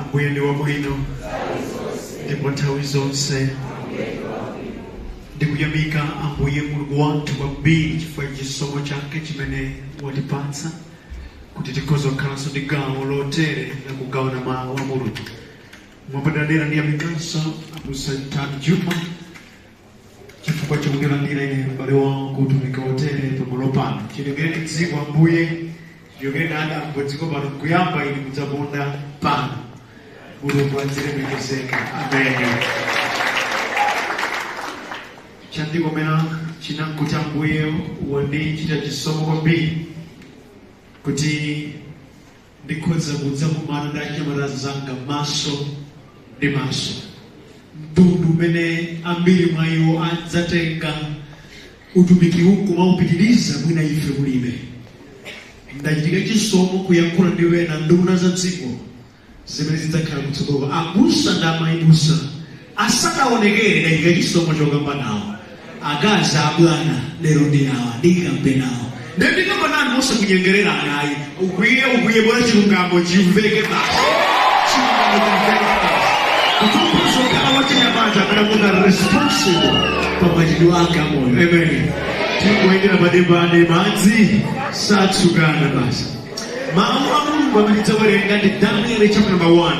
Ambuye ndi wabwino ndipo nthawi zonse. Ndikuyamika Ambuye Mulungu wathu kwambiri chifukwa cha chisomo chake chimene watipatsa kuti tikhoza kukhalanso ndi gawo lotere la kugawana mawu a Mulungu. Mwapaderadera ndiyamikanso Abusa Ntani Juma chifukwa chakundilandira ine m'bale wawo kuutumiki wotere pamalo pano. Chilengereni dziko Ambuye, chichokereni Adamu pa dziko pano, nkuyamba ine kudzaponda pano. Mulungu azilemekezeka. Amen. Chandikomera china nkuti Ambuye wandichita chisomo kwambiri kuti ndikhoza kudzakumana ndi achinyamata anzanga maso ndi maso, mtundu umene ambiri mwa iwo adzatenga utumiki uwu kumaupitiriza mwina ife kulibe. Ndachitika chisomo kuyankhula ndi wena nduna za dziko zimene zidzakhala kutsogolo, abusa ndi amayibusa asanaonekere. Ndachitika chisomo chokamba nawo akazi abwana lero ndi awa, ndikambe nawo, ndiye ndikamba nanu mosakunyengererani ayi. Ukwiye ukwiye, bola chilungamo chimveke basi, chilungamo chimveke basi. Kuti ukhoza kukhala wachinyamata amene akukhala responsible pa machitidwe ake amoyo. Amen. Tingoyendera madembane, madzi satsukana basi. Mawu a Mulungu amene tidzawerenga ndi Daniel chapter number 1,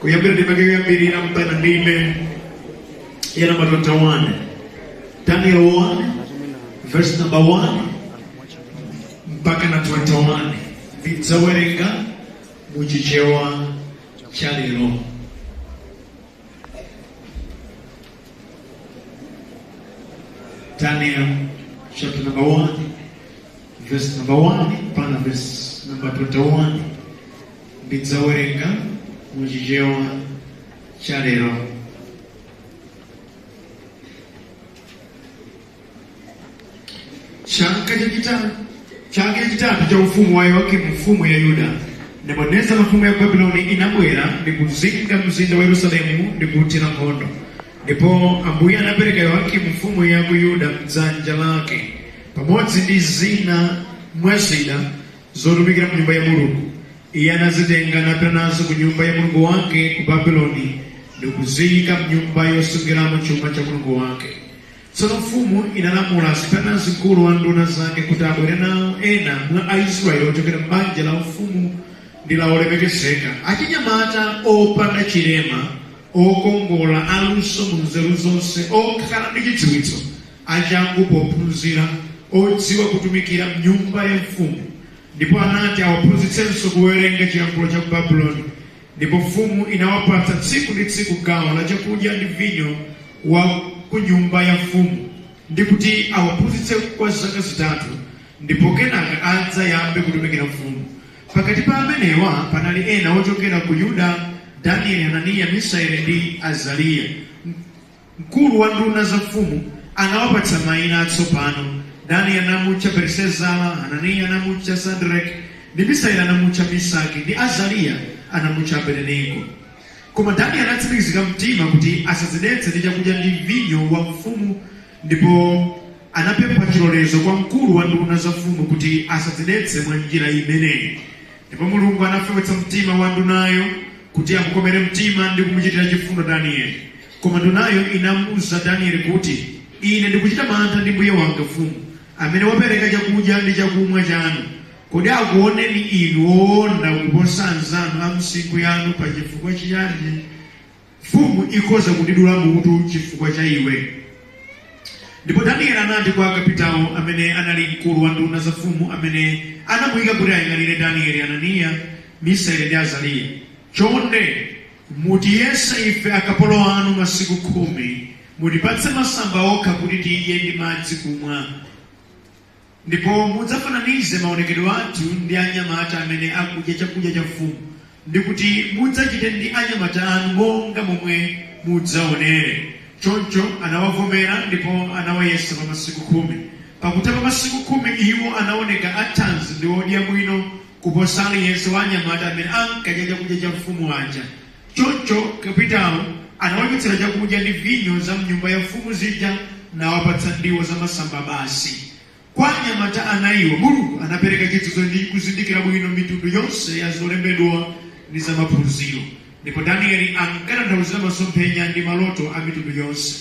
kuyambira ndime yoyambirira mpaka ndime ya number 21. Daniel 1 verse number 1 mpaka na 21. Ndidzawerenga muchichewa cha lero. Daniel chapter number 1 verse number 1 mpaka verse number 21. Ndidzawerenga muchichewa cha lero. Chaka chachitatu cha ufumu wa Yowakimu mfumu ya Yuda, Nebukadinezara mfumu ya Babuloni inabwera ndi kuzinga mzinda wa Yerusalemu ndi kuwuthira nkhondo. Ndipo Ambuye anapereka Yowakimu mfumu ya ku Yuda m'dzanja lake, pamodzi ndi zina mwa zida zotumikira m'nyumba ya Mulungu. Iye anazitenga napita nazo ku nyumba ya mulungu wake ku Babuloni ndi kuziyika m'nyumba yosungiramo chuma cha mulungu wake. Tsono mfumu inalamula Asipenazi mkulu wa nduna zake kuti abwere nawo ena mwa Aisraeli ochokera m'banja la ufumu ndi la olemekezeka, achinyamata opanda chilema, okongola, aluso mu nzeru zonse, okhala ndi chidziwitso, achangu pophunzira, odziwa kutumikira m'nyumba ya mfumu. Ndipo anati awaphunzitsenso kuwerenga chiyankhulo cha ku Babuloni. Ndipo mfumu inawapatsa tsiku ndi tsiku gawo la chakudya ndi vinyo wa ku nyumba ya mfumu, ndi kuti awaphunzitse kwa zaka 3, ndipo kenaka adzayambe kutumikira mfumu. Pakati pa amenewa panali ena ochokera ku Yuda, Danieli, Hananiya, Misaeli ndi Azariya. Mkulu wa nduna za mfumu anawapatsa mayina atsopano. Danieli anamutcha Belitesezara, Hananiya anamutcha Sadirake, ndi Misaeli anamutcha Mesaki, ndi Azariya anamutcha Abedenego. Koma Danieli anatsimikizika mtima kuti asadzidetse ndi chakudya ndi vinyo wa mfumu, ndipo anapempha chilolezo kwa mkulu wa nduna za mfumu kuti asadzidetse mwa njira imeneyi. Ndipo Mulungu anafewetsa mtima wa ndunayo kuti amukomere mtima ndi kumuchitira chifundo Danieli. Koma ndunayo inamuuza Danieli kuti, Ine ndikuchita mantha ndi mbuye wanga mfumu, amene wapereka chakudya ndi chakumwa chanu. Kodi akuoneni inu wowonda kuposa anzanu a msinkhu yanu pa chifukwa chiyani? Mfumu ikhoza kundidula mutu chifukwa cha iwe. Ndipo Danieli anati kwa kapitawo amene anali mkulu wa nduna za mfumu, amene anamuyika kuti ayang'anire Danieli, Hananiya, Misaeli ndi Azariya, Chonde, mutiyese ife akapolo anu masiku 10, mutipatse masamba okha kuti tidye ndi madzi kumwa. Ndipo mudzafananize maonekedwe athu ndi anyamata amene akudya chakudya cha mfumu, ndi kuti mudzachite ndi anyamata anu monga momwe mudzaonere. Choncho anawavomera ndipo anawayesa pa masiku 10. Pakutha pa masiku 10 iwo anaoneka athanzi ndi odya bwino kuposa aliyense wa anyamata amene ankadya chakudya cha mfumu aja. Choncho kapitawo anawachotsera chakudya ndi vinyo za m'nyumba ya mfumu zija nawapatsa ndiwo zamasamba basi. Kwa anyamata anayiwa Mulungu anapereka chidziwitso ndi kuzindikira bwino mitundu yonse ya zolembedwa ndi za maphunziro. Ndipo Danieli ankatanthauzira masomphenya ndi maloto a mitundu yonse.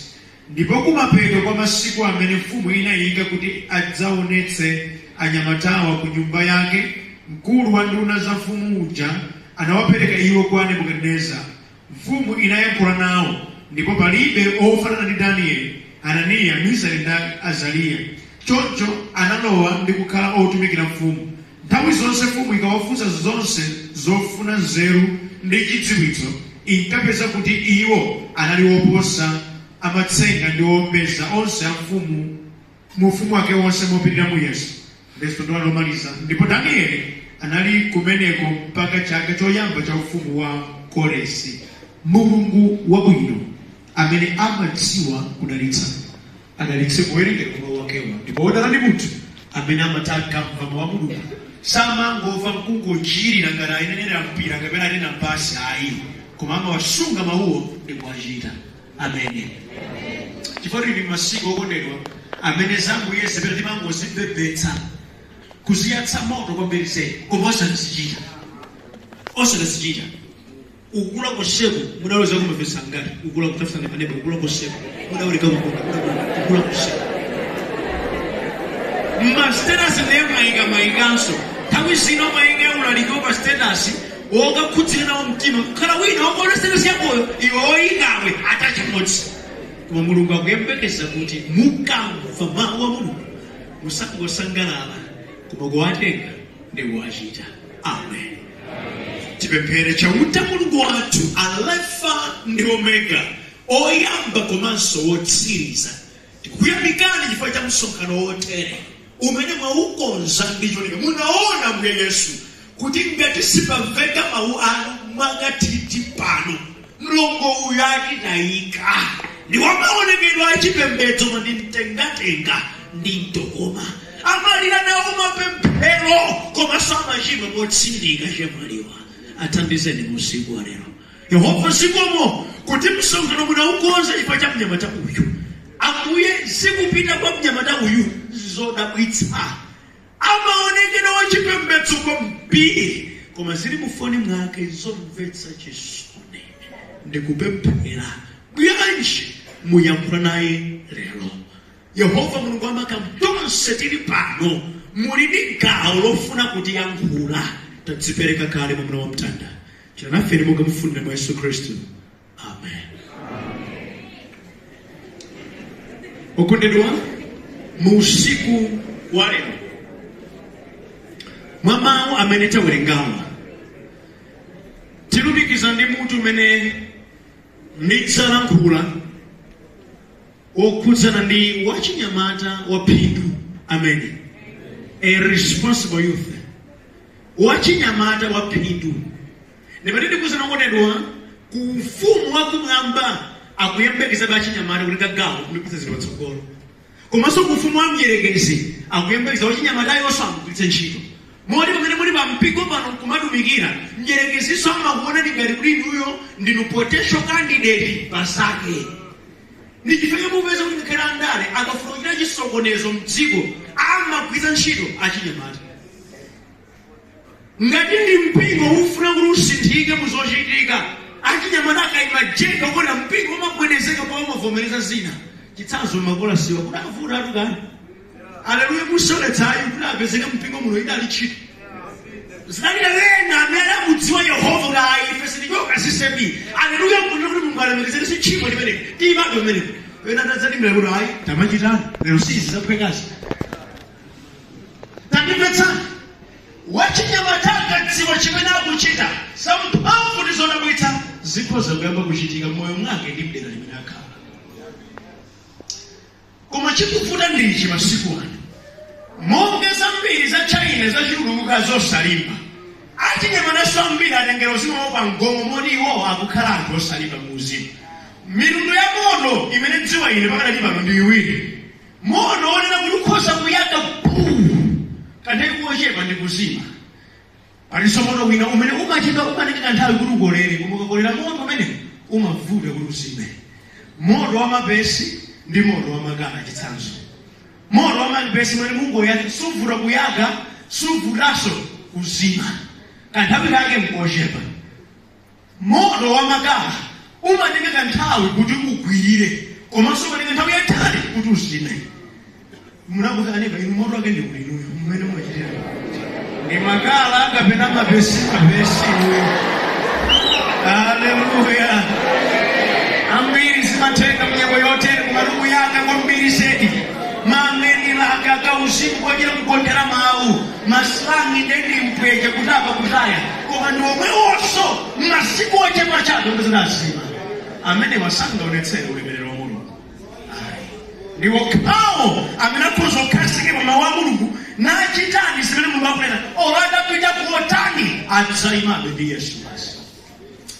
Ndipo kumapeto kwa masiku amene mfumu inayika kuti adzaonetse anyamatawa ku nyumba yake, mkulu wa nduna za mfumu uja anawapereka iwo kwa Nebukadinezara. Mfumu inayankhula nawo, ndipo palibe ofanana ndi Danieli, Hananiya, Misaeli ndi Azariya. Choncho analowa ndi kukhala otumikira mfumu. Nthawi zonse mfumu ikawafunsa zonse zofuna nzeru ndi chidziwitso, inkapeza kuti iwo anali oposa amatsenga ndi owombeza onse a mfumu mu ufumu wake wonse mopitirira muyeso. Verse 21 lomaliza. Ndipo Danieli anali kumeneko mpaka chaka choyamba cha ufumu wa Koresi. Mulungu wabwino amene amadziwa kudalitsa adalitse kuwerengera kwa mawu akewa. Ndipo wodala ndi munthu amene amati akamva mawu a Mulungu samangomva nkungochirira ngati ayenenera mpira kapena anena mpasi, ayi, koma amawasunga mawuwo ndi kuwachita. Amene chifukwa tili masiku okondedwa amene zambuye zimene timangozibebetsa, kuziyatsa moto kwambiri zedi, koma osatizichita, osatizichita. Ukula koseku mudaloza kumapesa ngati ukula kutafuna panebe, ukula koseku mudawulika kukonda ukula koseku ma status, ndiye mayika mayikanso nthawi zino mayika ulaliko pa status wokakhudzira nawo mtima kukhala wina wakuona status yakoyo iwe woyikawe atachimodzi. Koma Mulungu akuyembekeza kuti mukamva mawu a Mulungu musangosangalala, koma kuwatenga ndi kuwachita. Amen. Tipemphere. Chauta Mulungu wathu, Alefa ndi Omega, oyamba komanso wotsiriza, tikuyamikani chifukwa cha msonkhano wotere umene mwaukonza ndi cholinga. Munaona, Ambuye Yesu, kuti ngati sipamveka mawu anu mwakathithi pano, mlongo uyu atitayika. Ndi wamaonekedwe achipembedzo, koma ndi mtengatenga ndi mtokoma, amalira nawo mapemphero komanso amachimwa motsindika. Chemwaliwa athandizeni musiku wa lero. Yehova, zikomo kuti msonkhano munaukonza chifukwa cha mnyamata uyu. Ambuye, zikupita kwa mnyamata uyu zodabwitsa. Amaonekedwe wachipembedzo kwambiri, koma zili mufoni mwake zomvetsa chisoni. Ndikupemphera, bwanji muyankhula naye lero. Yehova Mulungu wamakamu, tonse tili pano muli ndi gawo lofuna kutiyankhula. Tadzipereka kale mwamuna wa mtanda. Chita nafeni monga mufunira mwa Yesu Khristu. Amen. Okondedwa, mu usiku wa lero, mwa mawu amene tawerengawa, tilumikiza ndi mutu umene ndidzalankhula wokhudzana ndi wachinyamata wa phindu. Amene a responsible youth, wachinyamata wa phindu. Ndimati ndikuuzeni okondedwa, ku ufumu wakumwamba akuyembekezabe achinyamata kutenga gawo kulipitsa zinthu patsogolo, komanso ku ufumu wa mdierekezi akuyembekeza wachinyamata amugwiritse ntchito. Moti pamene muli pa mpingo pano kumatumikira, mdierekezinso amakuonani ngati kuti inuyo ndinu potential candidate pasake. Ndi chifukwa mupeza kuti ngakhale andale akafuna kuchita chisokonezo mdziko amagwiritsa ntchito achinyamata. Ngati ndi mpingo ufuna kuti usinthike muzochitika, achinyamata akayima jeka kuona mpingo umagwedezeka pa umavomereza zina. Chitsanzo, makolasiwa kuti avuta atukani aleluya musoletsayi kuti apezeke mpingo muno idali ntchito zinalira ena amene amudziwa Yehova kuti ayi, ife sitichoka sisebi aleluya kuti Mulungu alemekezeke, si tchimo limeneli, tiyimabe pamenepo. Ena tadzalimbira kuti ayi, tamachitani lero sizi zaphwekazi. Tandimvetsani, wachinyamata akadziwa chimene akuchita, zamphamvu ndi zodabwitsa zikhoza kuyamba kuchitika m'moyo mwake ndi mdera limene akhala. Koma chikuvuta ndichi masiku ano, monga zambiri za China zachuluka zosalimba, achinyamataso ambiri atengera uzimu wawo pa mgongo, moti iwowo akukhala anthu osalimba mu uzimu. Mitundu ya moto imene dziwa ine pakadali pano ndi iwiri: moto wonena kuti ukhoza kuyaka puu kanthawi kochepa ndi kuzima, palinso moto wina umene umachedwa, umatenga kanthawi kuti ukolere, koma ukakolera moto umene umavuta kuti uzime. Moto wa mapesi ndi moto wa makala. Chitsanzo, moto wa mapesi mwene mungoyaka suvuta kuyaka, suvutanso kuzima, kanthawi kake nkochepa. Moto wa makala umatenga kanthawi kuti ugwirire, komanso umatenga nthawi yayitali kuti uzime. Munakuti inu moto wake ndi ulinuyo mmene mumachitira ndi makala kapena mapesi mapesi inuyo. Haleluya! Ambiri zimatheka mnyengo yotere kumaluku yaka kwambiri zedi mamenilaka kauzimu kwachita kukondera mawu masilangi ndendi mpweche kutapa kutaya, koma ndi omwewonso masiku ochepa chabe ndizidazima. Amene wasangaonetsere ulemerero wa Mulungu ayi, ndi okhawo amene akhoza kukhazikika pa mawu a Mulungu nachitani zimene Mulungu akunena, olo adapita kuotani adzayimabe ndi Yesu basi.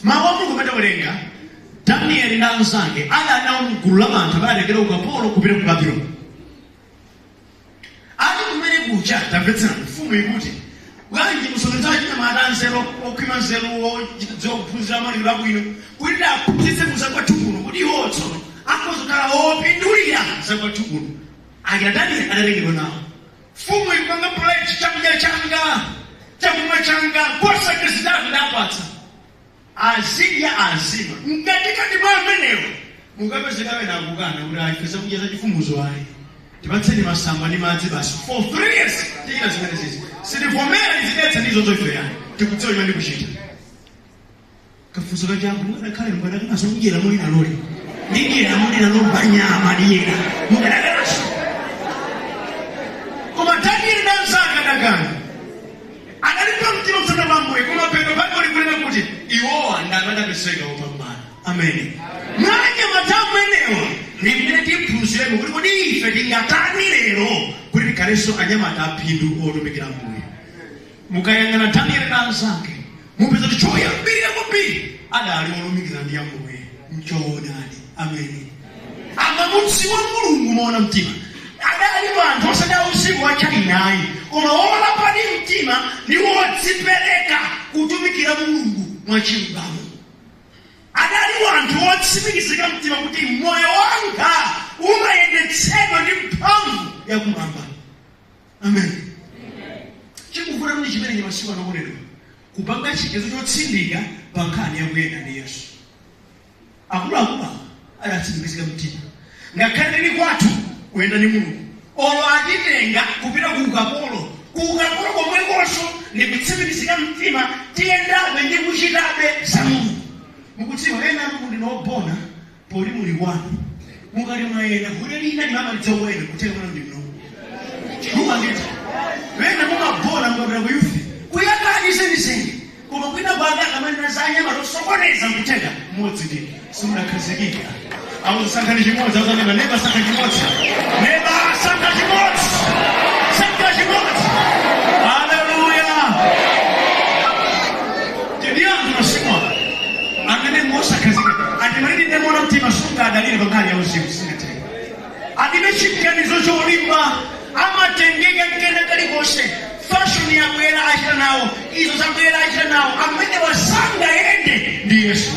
Mawu a Mulungu amene Danieli ndi anzake adali nawo mgulu la anthu amene atengera ukapolo kupita ku Babuloni. Ali kumene kucha, tamvetsera, mfumu ikuti, "Bwanji musonkhane achinyamata anzeru, okhwima nzeru, odziwa kuphunzira malingaliro abwino, kuti aphunzitse mu zakwathu kuno, kuti iwo tsono akhoza kukhala opindulira zakwathu kuno." Akina Danieli adatengedwa nawo. Mfumu ikupanga pledge, "Chakudya changa, chakumwa changa, kosaka 3 ndapatsa, azidya azima." Mkatikati mwa amenewo mukapezeka wena akukana kuti, "Ayi, ife zakudya zachifumuzo ayi, tipatseni masamba ndi madzi basi. For 3 years tichita zimene zizi, sitivomera tizidetsa ndizozo ife yani, tikudziwa chimene ndikuchita." Kafunso kachangu, mukadakhale mukadakanaso kudyera mulina loli ndidyera mulina lomba nyama diyera mukadakanaso? Koma Danieli ndi anzake adakana, adalipa mtima msana pambuye. Koma pano Baibulo likunena kuti iwowa ndi amene adapezeka opambana. Amene mwanyamata amenewa ndi mmene tiphunziremo kuti kodi ife tingatani lero kuti tikhalenso anyamata aphindu otumikira Mbuye. Mukayang'ana Danieli ndi anzake, mupeza kuti choyambirira kwambiri adali olumikizana ndi Ambuye mchoonadi. Amene amamudziwa Mulungu moona mtima, adali anthu osati ausiku wa Chinayi, koma olapadi mtima ndi wodzipereka kutumikira Mulungu mwachilungamo. Adali anthu otsimikizika mtima kuti moyo wanga umayendetsedwa ndi mphamvu yakumwamba. Amen. Chikuvuta ndi chimene masiku anokonedwa kupanga chigezo chotsindika pa nkhani yakuyenda ndi Yesu. Akuluakulu awa adatsimikizika mtima, ngakhale ndili kwathu kuyenda ndi Mulungu, olo atitenga kupita ku ukapolo, ku ukapolo komwekonso ndi kutsimikizika mtima, tiyendabe ndi kuchitabe za Mulungu. Mukudziwa, ena anu muli nobona poti muli kwanu, mukati mwayenda kuti lina limamalitsa kuwena kutheka mwana ndi mnoko mumanditha. Wena mumabona mukapita ku youth kuyakani zenizeni, koma kwina kwake akamanena za nyama tosokoneza nkutheka mmodzi ndi simunakhazikika. Auza, sankhani chimodzi. Auza neba, neba, sankha chimodzi. Neba, sankha chimodzi, sankha chimodzi. Haleluya! Tili anthu masiku ano amene ngosakhazikika, atimaliti ndemona mtima sunga adalire pa nkhani ya uzimu, singatheka. Alibe chiganizo cholimba, amatengeka mkena kalikonse. Fashion yabwera, achita nawo. Izo zabwera, achita nawo. Amene wasangayende ndi Yesu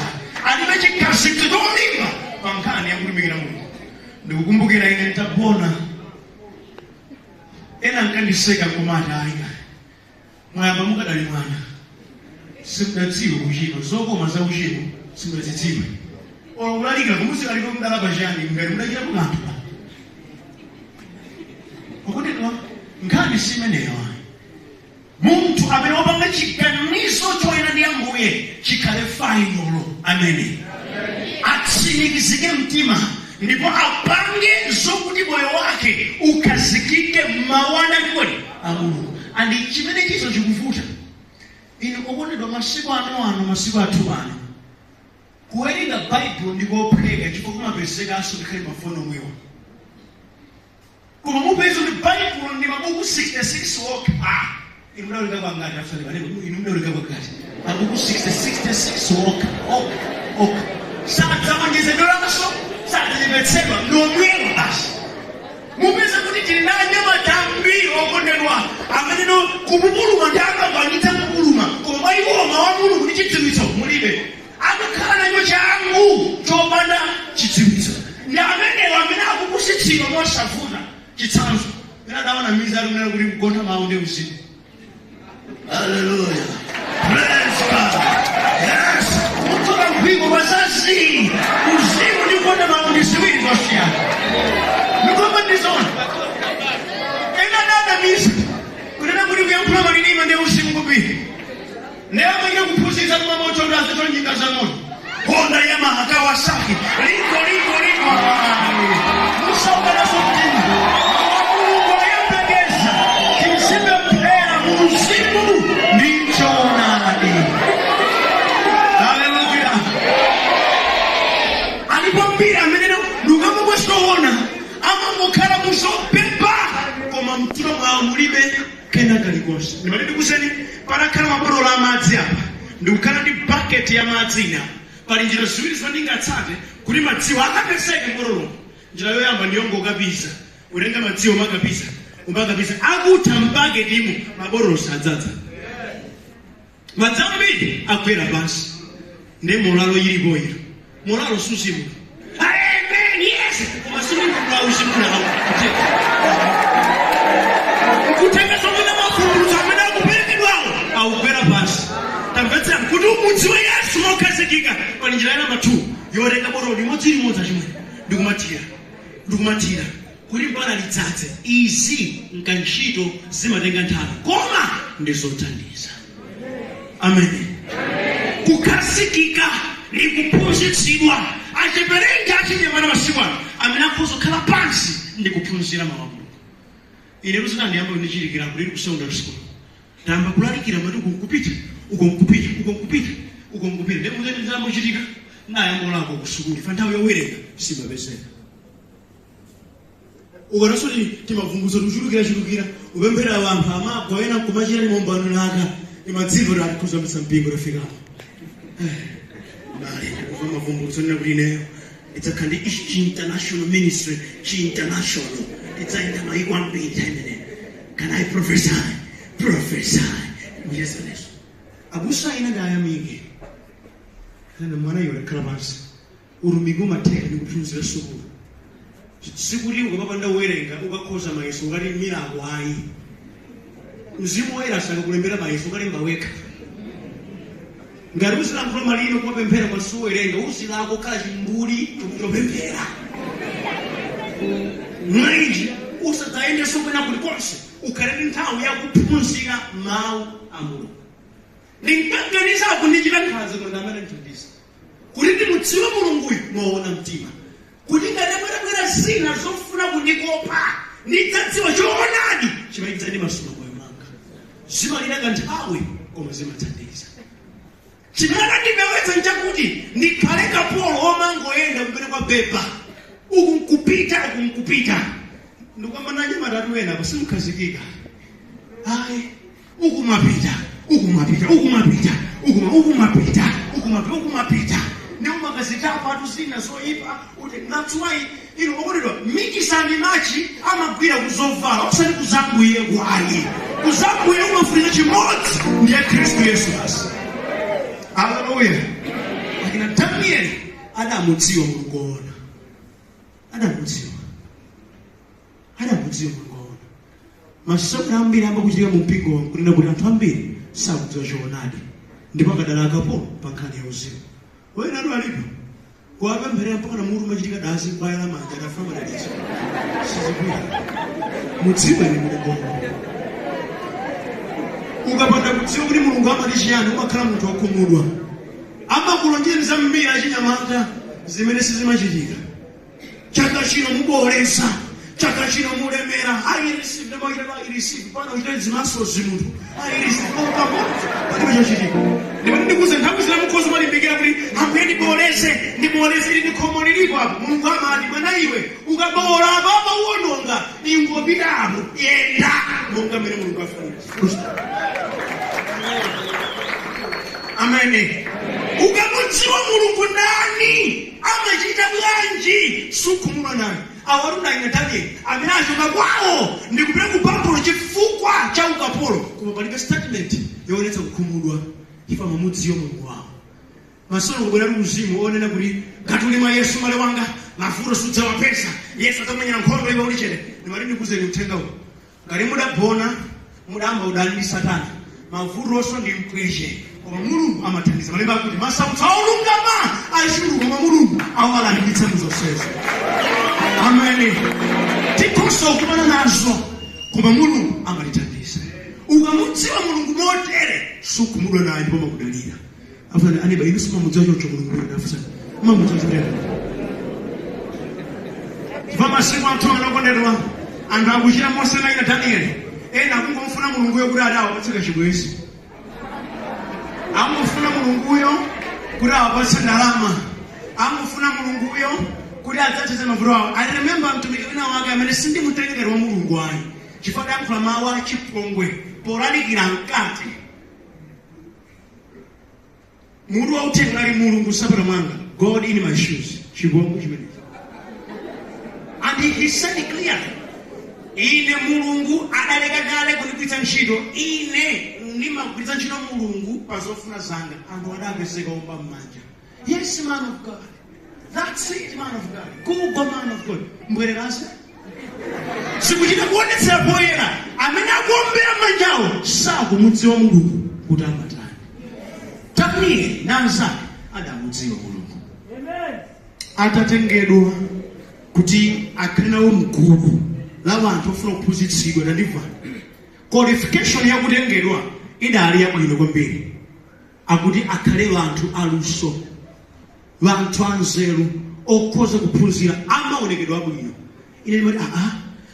alibe chikhazikitso cholimba pa nkhani yakutumikira Mulungu. Ndikukumbukira ine nditagona, ena nkandiseka nkumati, "Ayi, mwayamba mukadali mwana, simudadziwe kuchimo, zokoma za uchimo simudazidziwe. Olo kulalikira kumuzilalikira mudalapa chani ngati mudachita kanthu pa?" Okondedwa, nkhani si imeneyo. Munthu amene wapanga chiganizo choyenda ndi Ambuye chikhale final. Amene atsimikizike mtima ndipo apange zokuti moyo wake ukhazikike m'mawu anakodi a Mulungu. Andi chimene chizo chikuvuta inu okondedwa masiku ano ano, masiku athu ano, kuwerenga Baibulo ndikophweka chifukwa kumapezekanso ngakhale mafoni omwewa. Koma mupeza kuti Baibulo ndi mabuku 66 okha. Inu mudawerenga kwangati? Afsani paneko, inu mudawerenga kwangati? Mabuku 66 okha okha okha, sadzawonjezedweranso, sadzachepetsedwa, ndi omwewa basi. Mupeza kuti tili na anyamata ambiri okondedwa amene no kupupuluma ndi amakwanitsa kupupuluma, koma mwa iwo mawu a Mulungu ndi chidziwitso mulibe. Akakhala nacho changu chopanda chidziwitso, ndi amenewo amene akupusitsidwa mosavuta. Chitsanzo, ena adaona miza ali kunena kuti kugona mawu ndi uzimu. Haleluya, praise God, yes. Ndiye amene kuphunzitsa kumamoto azicho njinga za moto, Honda, Yamaha, Kawasaki, liko liko liko. Musaukanaso mtima. Mulungu ayembekeza tizipemphera mu mzimu ndi choonadi. Haleluya! Alipo mbiri amene lukamukwesoona amangokhala muzopepa, koma mtima mwawo mulibe kena kalikonse. Ndimati ndikuuzeni, patakhala mabotolo amadzi apa, ndikukhala ndi bucket ya madzi ina, pali njira ziwiri zimene ndingatsate kuti madziwo akapezeke mbotolomo. Njira yoyamba ndiyongokapiza, utenga madziwo, umakapiza, umakapiza, akutha m'bucket, mabotolo sadzadza, madzi ambiri agwera pansi. Ndi molalo ilipo ilo, molalo suzimuno. Amen, yes, koma sindikulauzimuna. Kutenga zomwe mavumbulutso amene akuperekedwawo akugwera pansi. Tamvetsera, kuti umudziwe Yesu mokhazikika, pali njira ya namba 2 yotenga botolo limodzi limodzi achimwene, ndikumathira, ndikumathira kuti mpaka lidzadze. Izi nkantchito zimatenga nthawi, koma ndi zothandiza. Amen. Kukhazikika ndikuphunzitsidwa. Achiperenji, achinyamata masiku ano amene akhoza kukhala pansi ndi kuphunzira mawu a Mulungu. Ine luzinandiyamba kundichitikira kuti ku secondary school tayamba kulalikira, mati uko nkupita, uko nkupita, uko nkupita, uko nkupita. Ndipo muzambochitika nayambolako ku sukulu fa nthawi yowerenga simapezeka. Ukananso timavumbulutso tikuchulukira chulukira, upemphera anthu amagwa, ena nkumachira ndi mombano naka imadziva kuti atikuzambitsa mpingo tafikapo. Bale, ndikuva mavumbulutso nena kuti ineyo ndidzakhala ndi ichi international ministry, chi international, tidzayenda mayiko ambiri nthawi imeneyo. Can I prophesy? Prophesy. Muchezenezo abusa ina ndayamike ena mwana iwe khala pansi. Utumiki umatheka ndi kuphunzira sukulu. Sikuti ukapapanda uwerenga ukakhoza mayeso ukati milako, ayi. Mzimu Woyera sakakulembera mayeso, ukalemba wekha. Ngati uzilankhula malilime kumapemphera kwa suwerenga, uzilako khala chimbuli chopemphera mwaiji. Usadzayendenso kwena kulikonse, ukhale ndi nthawi yakuphunzira mawu a Mulungu. Ndinkaganiza akundichita nkhanza, koma ndamene ndithandiza kuti ndimudziwe Mulunguyu moona mtima, kuti ngati abwerabwera zina zofuna kundikopa, ndidzadziwa choonadi chimene chidzandimasula moyo mwanga. Zimalira kanthawi, koma zimathandiza. Chimene akandipewetsa nchakuti ndikhale kapolo womangoyenda kumene kwa beba, uku nkupita, uku nkupita. Ndikuyamba nanye matatu ena apo simukhazikika, ayi. Uku mwapita, uku mwapita, uku mwapita, uku uku mwapita, uku mwapita, uku mwapita, ndi umakazitapa atu zina zoyipa kuti. That's why ino okondedwa, mikisani machi amagwira kuzovala, osati kuzambuye kwayi. Kuzambuye umafunika chimodzi, ndiye Khristu Yesu basi. Haleluya! Akina Danieli adamudziwa Mulungu woona, adamudziwa, adamudziwa Mulungu woona. Masewera ambiri ambakuchitika mu mpingo, kunena kuti anthu ambiri sakudziwa choonadi ndipo akadala akapolo pa nkhani ya uzimu. Wena atu alipo kuwapempherera mpaka na mutu umachitika dazi, baya la manja, adafuna madalitso, sizigwira. Mudziwe ni Mulungu. Ukapanda kudziwa kuti Mulungu amati chiyani, umakhala munthu wokhumudwa. Amakulonjeza zambiri achinyamata zimene sizimachitika. Chaka chino muboleza, chaka chino mulemera. I receive, ndamaita I receive pano, uchita zimaso zimunthu. I receive pamodzi, palibe chochitika. Ndimati ndikuze, nthawi zina mukhoza malimbikira kuti Ambuye ndiboleze, ndiboleze, ili ndi khomo lilipo apo. Mulungu amati, mwana iwe, ukabola apapa uwononga, ingopita apo, yenda monga mmene Mulungu afunira. Amene ukamudziwa Mulungu ndani, amachita bwanji, sukhumudwa naye. Awaruna Daniel amene achoka kwawo ndikupita ku Babulo chifukwa cha ukapolo, koma palibe statement yoonetsa kukhumudwa. Ife amamudziwa Mulungu wawo. Masono kubwera uzimu onena kuti ngati uli mwa Yesu, male wanga, mavuto sudzawapeza. Yesu adzakumenyera nkhondo iwe uli chete. Ndimati ndikuzeni uthenga uwu, ngati mudagona mudamba udani ndi Satana, mavutonso ndi mpweche, koma Mulungu amathandiza. Malemba akuti masautso olungama achuluka, koma Mulungu awalanditsa mu zonsezo. Amene tikhoza kukumana nazo, koma Mulungu amatithandiza. Ukamudziwa Mulungu motere, sukhumudwa naye ndipo amakudalira. Afusani aneba, inu simamudziwa choncho Mulungu. Afusani, mamudziwa chotero? Chifukwa masiku athu anakondedwa, anthu akuchita mosenayina Danieli. Ena akungomfuna Mulunguyo kuti ati awapatse kachibwezi, amufuna Mulunguyo kuti awapatse ndalama, amufuna Mulunguyo kuti adzathetse mavuto awo. I remember mtumiki wina wake amene sindimutengera wa Mulungu ayi, chifukwa adayankhula mawu achipongwe polalikira mkati. Mutu wauthenga unali "Mulungu nsapato mwanga", "God in my shoes". Chipongwe chimenechi. And he said clearly, "Ine Mulungu adaleka kale kundigwiritsa ntchito. Ine ndimagwiritsa ntchito Mulungu pa zofuna zanga." Anthu adapezeka omba m'manja. "Yes, man of God, that's it, man of God, go, man of God." Mbwererase sikuchita kuonetsera poyera, amene akuombera manjawo sakumudziwa Mulungu kuti amatani. Danieli na anzake adamudziwa Mulungu. Atatengedwa kuti akhale nawo mgulu la anthu ofuna kuphunzitsidwa, tandimva, qualification yakutengedwa idali yabwino kwambiri. Akuti akhale anthu aluso, anthu anzeru, okhoza kuphunzira, amaonekedwa abwino. Ine ndimati, aa,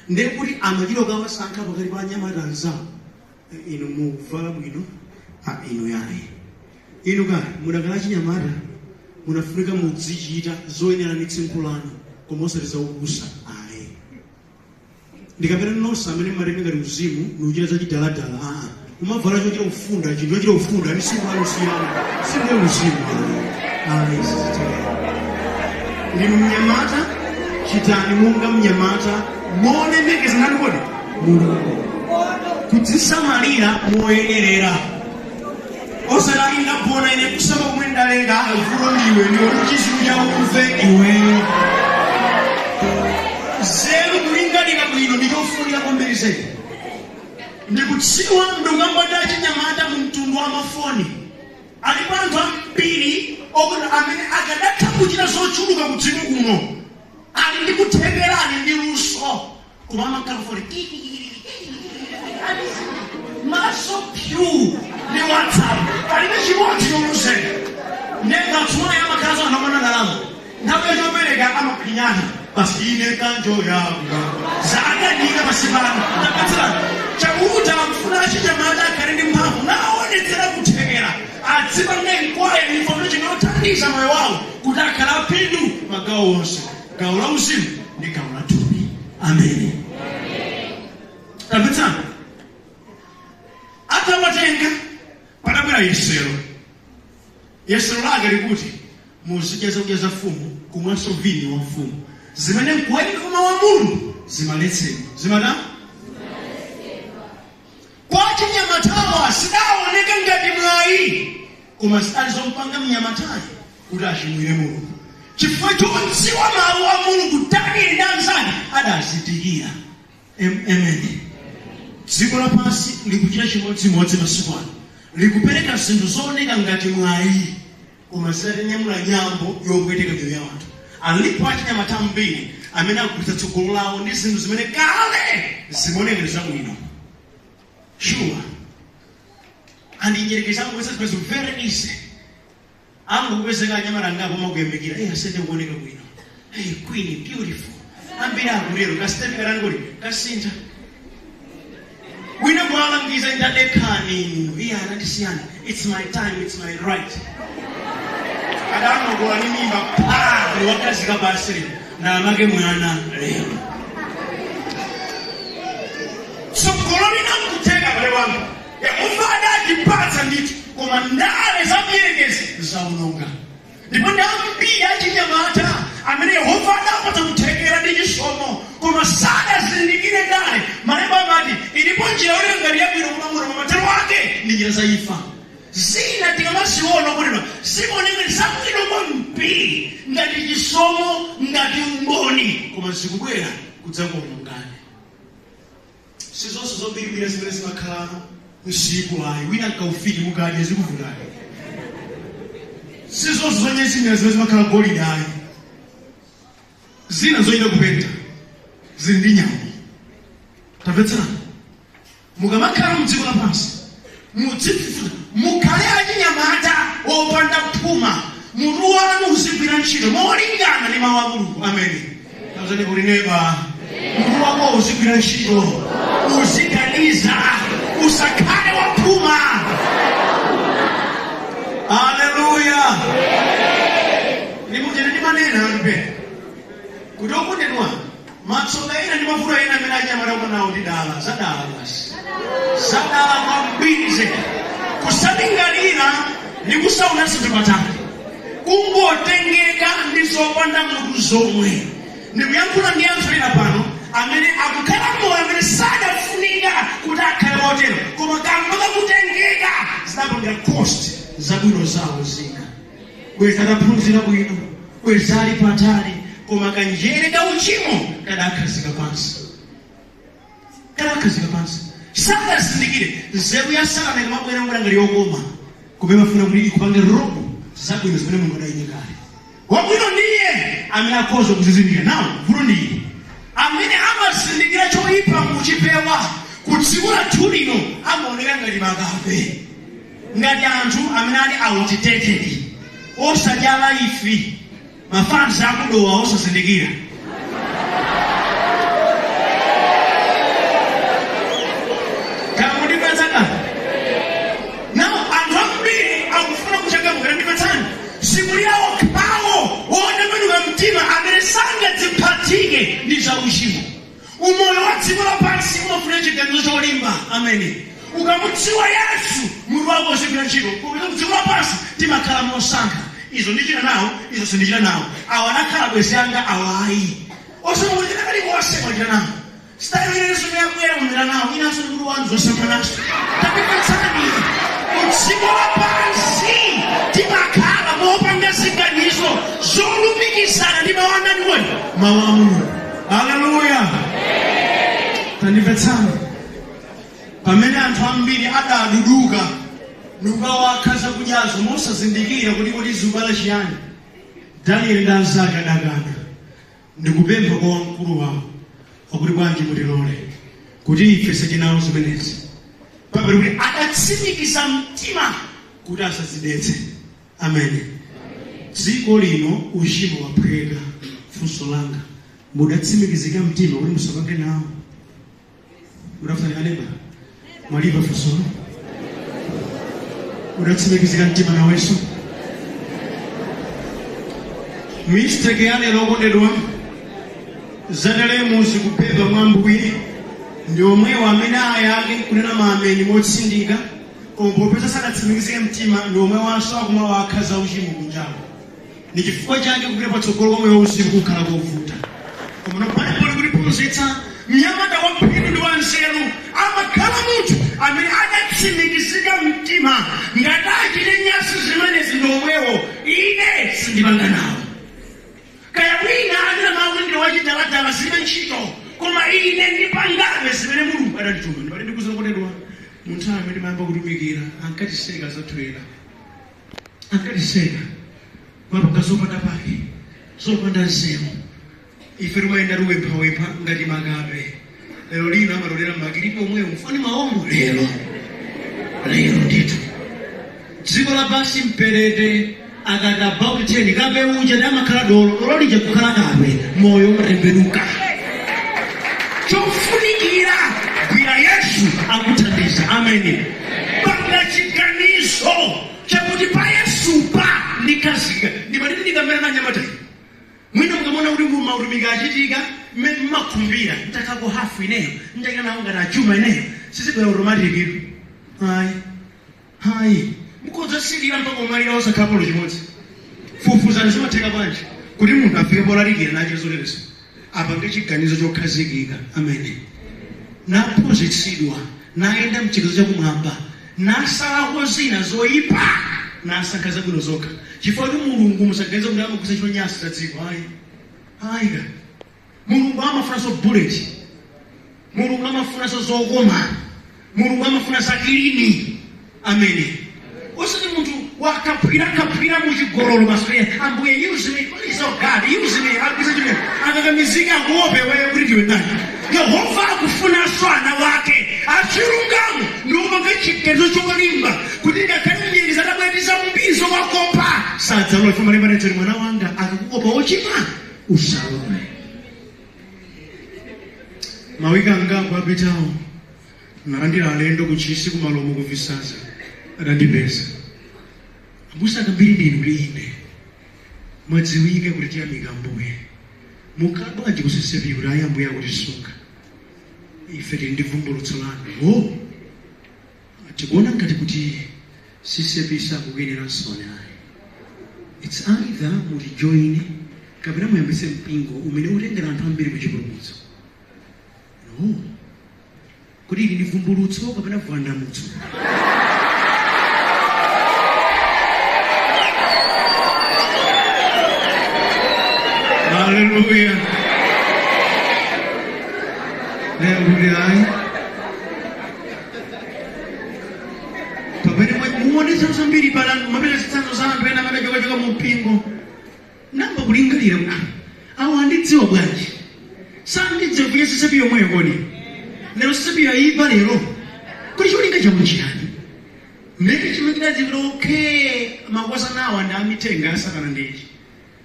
ndiye kuti amachita kawasankha pakati pa anyamata anzawo. Inu mukuvala bwino, a inu yayi, inu kale mudakala chinyamata, munafunika mudzichita zoyenera ndi tsinkhu lanu, koma osati zaubusa ayi. Ndikapena nonse amene mmatenga ngati uzimu nuchita zachidaladala, aa, umavala chochita kufunda, chinthu chochita kufunda ndi tsinkhu lanu siyana, sindiye uzimu ayi, ayi, sizitero. Ndinu mnyamata, chitani monga mnyamata, molemekeza nani kodi? Mulungu. Kudzisamalira moyenerera, osati ndagona ine kusamba kumwe ndaleka. Vuto ndiwe, ndiwe chizulu cha umve iweyo. Zeru, kulingalira bwino ndichofunika kwambiri zedi. Ndikudziwa ndikukamba chinyamata mu mtundu wa mafoni. Alipo anthu ambiri okuti amene akadatha kuchita zochuluka ku dziko kuno, ali ndi kuthekera, ali ndi luso, koma amakhala foni maso pyu ndi WhatsApp, palibe chimodzi choluzeka. Nengatswayi amakhala anamona ndalama, nthawi yachopereka amapinyana basi. Ine kanjo yanga zakadika pasi pano. Tapatsirani chakuti akufuna achinyamata akhale ndi mphamvu, naonetsera kuthekera, adzipanga inquire information yothandiza moyo wawo kuti akhale aphindu magawo onse, gawo la uzimu ndi gawo la thupi. Ameni. Tamvetsani, atawatenga padabwera yesero. Yesero lake likuti muzidya zakudya za mfumu, kumwanso vinyo wa mfumu, zimene nkuwerenga koma wa Mulungu zimaletsedwa. Zimata kwa chinyamatawa sidaoneka ngati mwayi, koma zidali zompanga mnyamatayi kuti achimwire Mulungu. Chifukwa chodziwa mawu a Mulungu, Danieli ndi anzake adazindikira. Amen. Dziko lapansi likuchita chimodzimodzi masiku ano, likupereka zinthu zooneka ngati mwayi, koma zitatinyamula nyambo yopweteka miyoyo ya anthu. Alipo achinyamata ambiri amene akugulitsa tsogolo lawo ndi zinthu zimene kale zimaoneka zabwino. Sure, and inyerekeza angopeza zipezo very easy. Angokupezeka anyamata angapo amakuyamikira, "Hey, asende kuoneka bwino. Hey, queen, beautiful." Ambiri akutero. Ka step katani kodi kasintha. Wina kuwalangiza, "Ndadekani inu." "Iye anandisiyana, it's my time, it's my right." Adanokola ni mimba pa wakazika basi lero ndamake mwana lero. Tsogolo linamkutheka pale wanga, Yehova adatipatsa ndithu, koma ndale za mdierekezi zaononga. Ndipo ndi ambiri achinyamata amene Yehova adapatsa kuthekera ndi chisomo, koma sadazindikire ndale. Malemba amati ilipo njira yoneka ngati yabwino koma muno mathero ake ndi njira za imfa. Zina tikamaziona kuti zimaoneka zabwino kwambiri, ngati chisomo, ngati umboni, koma zikubwera kudzakuonongani. Sizonse zobiriwira zimene zimakhala msiku ayi. Wina nkaufiti mukadya zikuvutani. Sizonse zonyezimira zimene zimakhala golide ayi. Zina zochita kupenta, zili ndi nyama. Tamvetserani. Mukamakhala mdziko lapansi, mudzifufuza, mukhale achinyamata opanda phuma, mutu wanu uzigwira ntchito molingana ndi mawu a Mulungu. Ameni. Tazani kuti neba, mutu wako uzigwira ntchito, uziganiza, usakhale waphuma. Haleluya. Ndimutene ndimanena mpe kuti, okondedwa, matsoka ena ndi mavuto ena amene anyamata nawo ndi dala, zadala basi, zadala kwambiri zedi. Kusalingalira ndi kusaona zinthu patali, kungotengeka ndi zopanda mutu zomwe. Ndikuyankhula ndi anthu ena pano amene akukhala moyo amene sadafunika kuti akhale motero, koma kamba kakutengeka zidapangira cost zabwino zawo zina. Bweza adaphunzira bwino, bweza ali patali, koma kanjere ka uchimo kadakhazika pansi, kadakhazika pansi, sadazindikire. Nzeru ya Satana ikamabwera ngati ngati yokoma, koma imafuna kuti ikupange rob zabwino zimene Mulungu adayike kale. Wabwino ndiye amene akhoza kuzizindikira. Nawo vuto ndiye amene amazindikira choyipa kuchipewa. Ku dziko lathu lino amaoneka ngati makape, ngati anthu amene ali outdated, osadya life, mafanzi akudowa osazindikira. Kamundipetsaka nawo anthu ambiri akufuna kuchangamuka. Ndipetsani sikulirawo khawo wotembenuka mtima amene sangadziphatike ndi zauchimo. Umoyo wa dziko lapansi umafuna chiganizo cholimba. Ameni. Ukamudziwa Yesu, mutu wako uzigwira ntchito. Popeza ku dziko lapansi timakhala mosankha: izo ndichita nawo, izo sindichita nawo, awa anakhala bwezi anga, awa ayi. Osamukuchita kalikonse, mwachita nawo style inenso yabwera, mwamera nawo, inanso ndi mutu wanu zosamanaso. Tapipetsani, ku dziko lapansi timakhala mopanga ziganizo zolumikizana ndi mawu anani kodi? Mawu a Mulungu. Haleluya. Tandimvetsani, pamene anthu ambiri adaduduka nikukawakha zakudyazo mosazindikira kuti zikubala chiyani, Danieli ndi anzake adakana ndikupempha kwa wamkulu wawo akuti, "Bwanji mutilole kuti ife sichinawo zimenezi?" Pamene kuti adatsimikiza mtima kuti asazidetse. Amen. Dziko lino uchimo waphweka. Funso langa, mudatsimikizika mtima kuti musapange nawo? Mudafunika mwalipa funsolo. Mudatsimikizika mtima nawenso? Mistake ya lero, okondedwa, zatalemu zikubeba mwa Mbuye ndi omwewo amene ayake kunena maameni motsindika, koma popeza sadatsimikizike mtima, ndi omwe wanso akumawakha za uchimo kunjawo. Ni chifukwa chake kupita patsogolo kwa moyo wauzimu kukhala kovuta. Koma no Baibulo kutiphunzitsa, mnyamata waphindu ndi wanzeru amakhala munthu amene adatsimikizika mtima: ngati achite nyasi zimenezi ndi omwewo, ine sindipanga nawo. Kaya wina anena mawu kuti ndine wachidaladala, zilibe ntchito, koma ine ndipangabe zimene Mulungu adandituma. Ndipati ndikuza, kondedwa, mu nthawi imene timayamba kutumikira ankatiseka zathu ena, ankatiseka mapanga zopanda pake, zopanda nzeru. Ife timayenda tiwemphawempha ngati makape. Lero lino amatolera makilipi omwewo mfani maombo. Lero lero ndithu dziko lapansi mperete akati about 10, kape uja ndi amakhala dolo, dolo lija kukhala kape. Moyo umatembenuka. Chofunikira, gwira Yesu, akuthandiza. Ameni. Panga chiganizo chakuti pa Yesu pa ndikhazika. Ndipatiti ndikamera nanyamata. Mwina mukamona kuti mautumiki achitika mmene mmakhumbira, ntakhako hafu ineyo, ndachita nawo ngati achuma ineyo, sizibwera automatic. Ayi, hayi, mukhoza silira mpaka umalira osakhalapo chimodzi. Fufuzani, zimatheka bwanji kuti munthu afike polalikira nacho zoterezo? Apange chiganizo chokhazikika. Amene naphunzitsidwa, nayenda mchiganizo chakumwamba, nasalako zina zoyipa, nasankha zabwino zokha. Chifukwa kuti Mulungu, musaganize kuti amagwiritsa ntchito nyasi za dziko. Ayi, ayi, Mulungu amafunanso bullet, Mulungu amafunanso zokoma, Mulungu amafuna za clean. Amene osati munthu wakaphwira muchigololo basi, "Ambuye, use me, please, oh God, use me." Agwiritsa ntchito akakamizika akuope wewe kuti ndiwe ndani. Yehova akufunanso ana wake. Achilungamo ndiwomanga chiganizo cholimba kuti ngakhale mdierekezi atabwera mbiri zowakopa sadzalola. Chifukwa malemba anati, mwana wanga akakukopa wochimwa usalole. Mawiki angapo apitawo nalandira alendo kuchisi kumalomo kuvisaza, adandipeza abusa akambiri ndinu kuti ine mwadziwike kuti tiyamika Ambuye mukhala bwanji ku CCAP kuti ayi Ambuye akutisunga ife tili ndi vumbulutso lanu o tikuona ngati kuti CCAP sakukuyenera nsoni ayi. It's either mutijoine kapena muyambitse mpingo umene utengera anthu ambiri kuchipulumutso. No kuti ili ndi vumbulutso kapena vwandamutso. Haleluya. Lero kuti ayi pamene muone zinthu zambiri pala mapeza zitsanzo za anthu ena amene achokachoka mu mpingo namba kulingalira kuti ah, awo andidziwa bwanji sandidziwa kuya CCAP yomweyo kodi lero CCAP ayipa lero kuti cholinga chawo chiyani mmene chimene kuti okay makwasana awa ndi amitenga asakana ndichi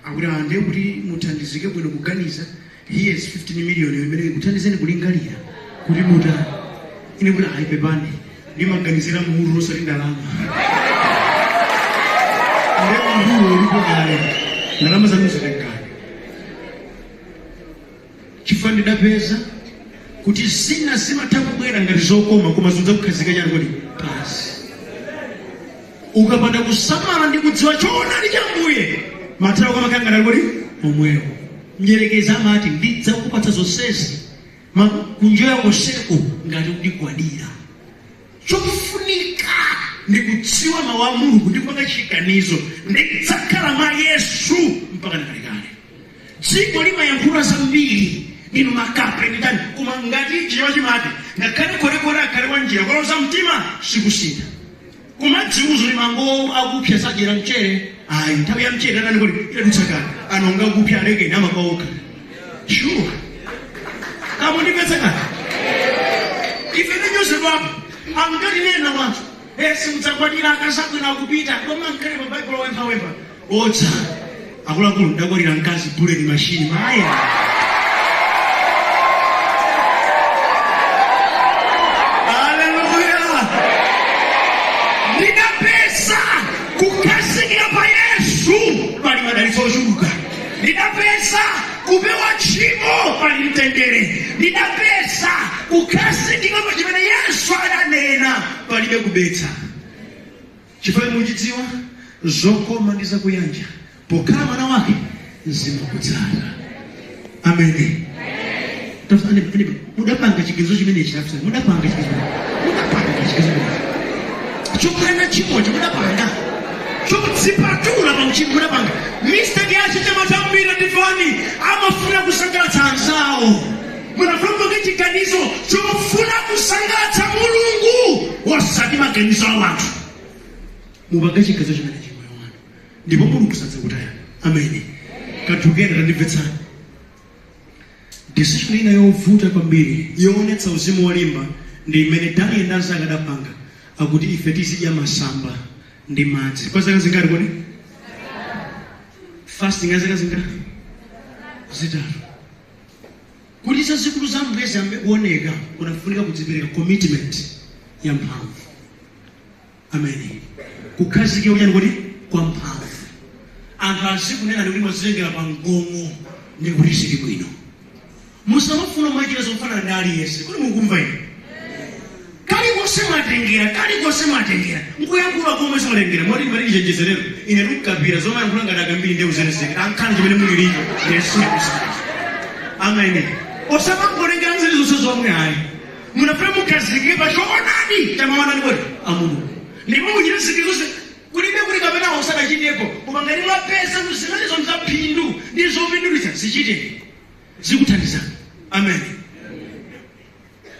akuti ande kuti muthandizike bwino kuganiza. Here is 15 million imene ikuthandizeni kulingalira kuti muta ine kuti ayi pepani ndimaganizira mutu osati ndalama nde mutu ulipo kale ndalama zanu zitengani chifukwa ndidapeza kuti zina zimatha kubwera ngati zokoma koma zidzakukhazika chani kuti pasi ukapanda kusamala ndi kudziwa choonadi cha Mbuye mathero kamakhala ngati kuti omwewo. Mdierekezi amati ndidzakupatsa zonsezi kunjoya konseko ngati undigwadira. Chofunika ndi kudziwa mawu a Mulungu ndi kupanga chiganizo ndidzakhala mwa Yesu mpaka kalekale. Dziko limayankhula zambiri inu makape nditani koma ngati chichewa chimati ngakhale kholekhole akhale wa njira koloza mtima sikusintha kumadziuzo ni mango akupsa sadyera mchere ayi nthawi ya mchere atani kuti idadutsa kale anonga akupsa alekeni amakauka sure kamundipetsa kale ife tinyozedwapo angatinena wanthu esi mudzakwatira akazabwino akupita koma mkhale pa Baibulo wemphawempha otsa akuluakulu ndakwatira mkazi bullet machine maya. Haleluya. Ndidapeza kukhazikika pa Yesu pali madalitso ochuluka. Ndidapeza kupewa tchimo pali mtendere. Ndidapeza kukhazikika pa chimene Yesu adanena palibe kubetsa. Chifukwa muchidziwa zokoma ndi zakuyanja pokhala mwana wake zimakutsata. Ameni. Mudapanga chiganizo chimenechi tafuna mudapanga chiganizo mudapanga chiganizo chokana chimocho mudapanga chodzipatula pa uchimo mudapanga mistake yacho chamatambira ndifani amafuna kusangalatsa anzawo munafuna kupanga chiganizo chofuna kusangalatsa Mulungu osati maganizo a wanthu. Mupange chiganizo chimenechi moyo wanu ndipo Mulungu sadzakutayani. Ameni. Kathukena tandimvetsani. Decision ina yovuta kwambiri yoonetsa uzimu wolimba ndi imene Daniel ndi anzake adapanga akuti ife tizidya masamba ndi madzi kwa zaka zingati kodi? Fasting ya zaka zingati? 3. Kuti zazikulu za Ambuye ziyambe kuoneka kunafunika kudzipereka commitment ya mphamvu. Ameni. Kukhazikika kuchani kuti kwa mphamvu. Anthu azikunena kuti mwazitengera pa mgongo ndi kuti zili bwino. Musamafuna mwachita zofanana ndi aliyense. Kodi mukumva ine? Kalikonse mwatengera, kalikonse mwatengera. Nkuyankhula komwe simatengera. Moti ngati chenjezerero. Ine ndikukapira zomwe yankhula ngati akambiri ndi uzereseke. Ankhani chimene muli licho. Yesu Ameni. Osamangolengera nzeru zonse zomwe ayi. Munafuna mukhazikike pa choonadi cha mawu kodi a Mulungu. Ndipo muchite zinthu zonse kulibe kuti kapena osadachitepo koma ngati mwapeza kuti zimenezo ndi zaphindu ndi zopindulitsa zichite zikuthandizani. Amen.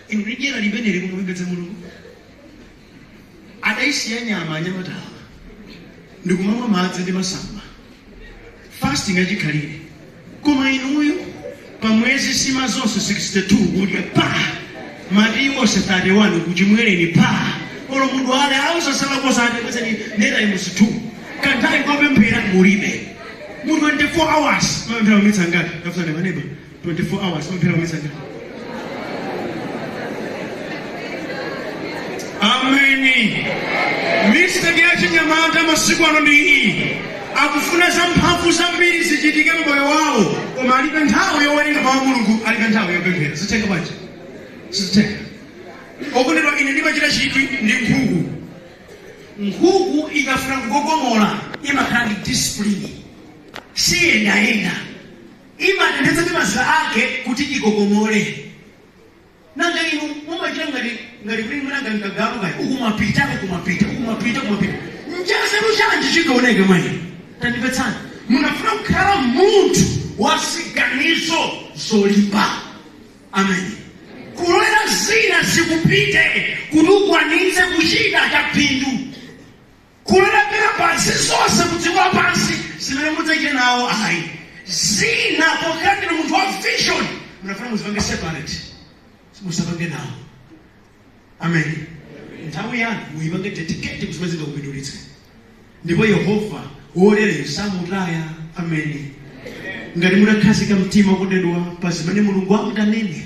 Inu lidyera limeneli kumupembedza Mulungu. Adayisiya nyama anyamatawa ndikumamwa madzi ndi masamba fasting achikhalire koma inuyo pa mwezi sima zonse 62 kudya pa Mati onse 31 kuchimwereni pa olo mudwale ausasala kosati kweseni nera imusi 2 kanthawi kopemphera mulibe. Mu 24 hours mapemphera mamitsa ngati? Tafusane maneba, 24 hours mapemphera mamitsa ngati? Ameni. Mistake ya chinyamata masiku ano ndi iyi: akufuna zamphamvu zambiri zichitike mmoyo wawo, koma alibe nthawi yowerenga mawu a Mulungu, alibe nthawi yopemphera. Zitheka bwanji? Sizitheka. Okondedwa, ine ndimachita chidwi ndi nkhuku. Nkhuku ikafuna kukokomola imakhala ndi discipline, siyendayenda, imatenthetsa ndi mazira ake kuti ikokomole. Nanga inu mumachita ngati kuti mwina ngati kaya ukumapita, ukumapita, ukumapita, ukumapita, nchazeru chanji chingaoneke mwa inu? Tandimvetsani, munafuna kukhala munthu wa ziganizo zolimba, ameni, kulolera zina zikupite kuti ukwanitse kuchita chaphindu, kulolera pena pansi zonse kudziko lapansi zimene mudzachite nawo ayi, zina pokhala ndinu munthu wa vision munafuna muzipange separate, musapange nawo. Amen. Nthawi yanu muyipange dedicate kuzimene zingakupindulitse, ndipo Yehova wolereyo samutaya. Ameni. Ngati mutakhazika mtima, okondedwa, pa zimene Mulungu anganene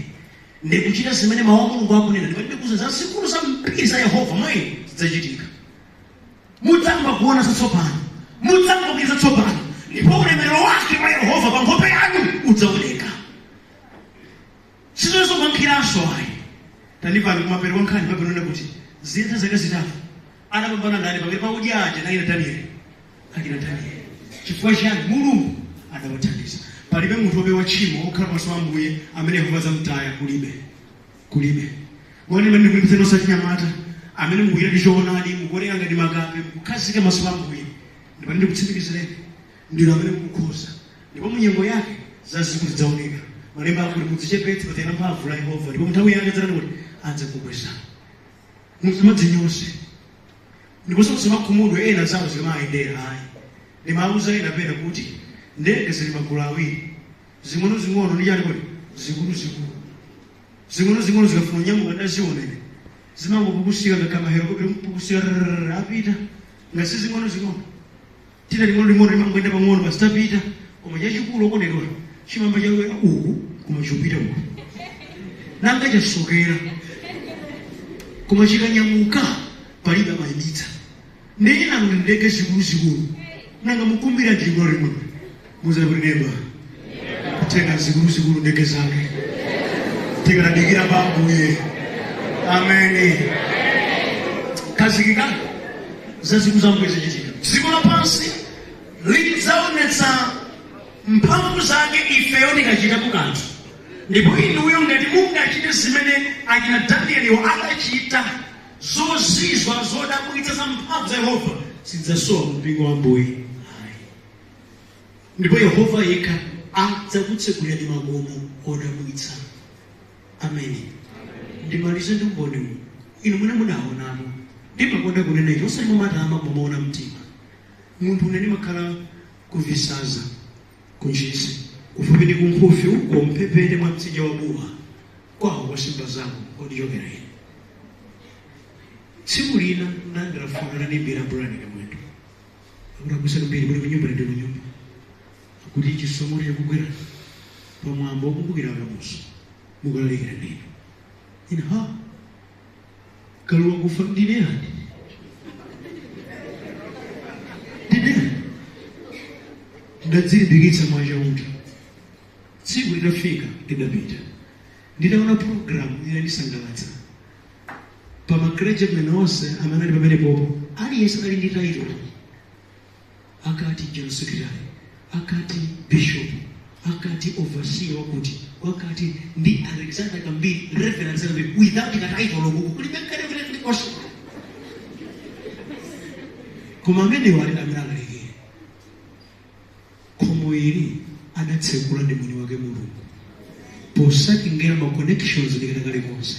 ndi kuchita zimene mawu a Mulungu akunena, ndipo ndikuza zazikulu zambiri za Yehova mwa inu zidzachitika. Mudzamba kuona zatsopano, mudzamba kuchita zatsopano, ndipo ulemerero wake wa Yehova pa nkhope yanu udzaoneka. Sizonso kukankhiranso ayi. Tandimvani, kumapeto kwa nkhani papenone kuti ziyenda zaka 3 anapambana ndani pakati pa udya aja naina Danieli? Akina Danieli. Chifukwa chiyani? Mulungu adawathandiza. Palibe munthu wopewa tchimo okhala pamaso pa Ambuye amene Yehova adzamtaya. Kulibe, kulibe. Mwani imene ndikulimbitseni nonse achinyamata amene mukuchita ndi choonadi, mukuoneka ngati makape, mukukhazika maso pa Ambuye, ndipo ndikutsimikizireni, ndinu amene mukukhoza, ndipo munyengo yake zazikulu zidzaoneka. Malemba akuti mudzichepetse padzanja la mphamvu la Yehova, ndipo nthawi yake adzatani kuti adzakukwezani. Musamadzinyoze ndiponso musamakhumudwe ena zawo zikamayendera ayi. Ndimawuza ena pena kuti ndege zili magulu awiri, zing'ono-zing'ono ndi chani kodi, zikuluzikulu. Zing'ono-zing'ono zikafuna kunyamuka, ndaziona ine, zimangopukusika ngakhala mahelikopita kupukusika, rrrr, apita. Ngati si zing'ono-zing'ono, tina ling'ono-ling'ono limangoyenda pang'ono basi, tapita. Koma chachikulu, okondedwa, chimamba chalowera uku koma chikupita uku, nanga chasokera, koma chikanyamuka palibe amayimitsa. Ndiye nanga ndege zikuluzikulu, nanga mukumbira njingo limwe muzali kuti neba kutenga zikuluzikulu ndege zake tikanadikira pa Ambuye. Ameni. Khazikikani, zazikulu za Ambuye zichitika. Dziko lapansi lidzaonetsa mphamvu zake ifeyo tikachitapo kanthu. Ndipo inuyo ngati mungachite zimene akina Danieliwo adachita, zozizwa zodabwitsa za mphamvu za Yehova zidzasowa mu mpingo wa Ambuye ayi, ndipo Yehova yekha adzakutsekulirani makomo odabwitsa. Ameni. Ndimalize ndi umboni uwu. Inu mwina mudaonapo, ndimakonda kunena ichi osati mumatama, mumaona mtima. Munthu une ndimakhala kuvisaza kunjisi, kufupi ndi kunkhufi uko, mphepete mwa mtsinje wa Buwa, kwawo kwa simba zako kondichokera ine. Tsiku lina ndandira foni, atandiimbira Brian Kamwendo, akuti, "Abusa Kambiri, muli kunyumba?" Ndi kunyumba. Akuti, "Chisomo chakugwera pamwambo wokumbukira Kamuzu, mukalalikira ndinu." Ine, "Ha, kalulu kufa ndine yani? Ndine yani?" Ndadzilimbikitsa mwachauta. Tsiku litafika ndidapita. Nditaona program inandisangalatsa. Pa ma clergymen onse amene ali pamene popo, aliyense ali ndi title, akati general secretary, akati bishop, akati overseer wakuti wakati, ndi Alexander Kambiri, Reverend Alexander Kambiri, without ka title lokuku, kulibe ka reverend kulikonse. Koma amenewo ali amene alalikire. Khomo ili adatsekula ndi mwini wake Mulungu, posatengera ma connections ndi kena kalikonse.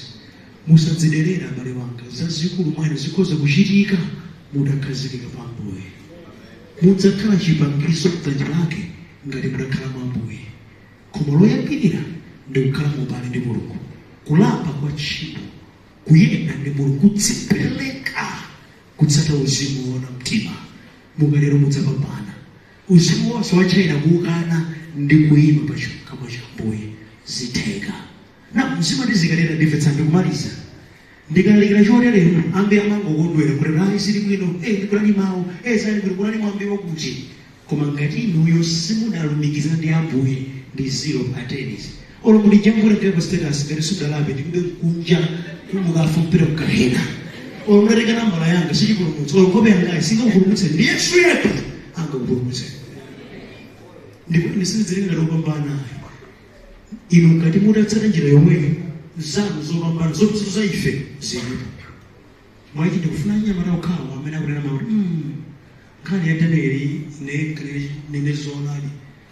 Musadziderera, abale wanga. Zazikulu mwene zikhoza kuchitika mutakhazikika pa Ambuye. Mudzakhala chipangizo mdzanja lake ngati mutakhala mwa Ambuye. Khomo loyambirira ndi kukhala mubale ndi Mulungu. Kulapa kwa tchimo, kuyenda ndi Mulungu, kudzipereka kutsata uzimu woona mtima. Mukalero mudzapambana. Uzimu wonse wa China kuukana ndi kuyima pa chilungamo cha Ambuye, zitheka. Na mzimu ndizikalera ndimvetsa ndikumaliza. Ndikalalikira choterero, ambiri amangokondwera kuti ayi, zili bwino, ndikulani mawu, zali bwino, kulani mwambi wakuti. Koma ngati inuyo simunalumikizana ndi Ambuye, ndi 0 pa 10. Olo muli jambula pa status, ngati sudalape ndikube kunja kumukafa mpira kukahena. Olo mudatenga nambala yanga sichipulumutso, olo nkhope yangayi singakupulumutse, ndi Yesu yekha angakupulumutse. Ndipo ine sindidzilenga ngati opambana. Inu ngati mutatsata njira yomweyo, zanu zopambana zopitsa za ife zilipo. Mwachi ndikufuna anyamata okhawo amene akunena makuti nkhani ya Danieli ine nene zoonadi,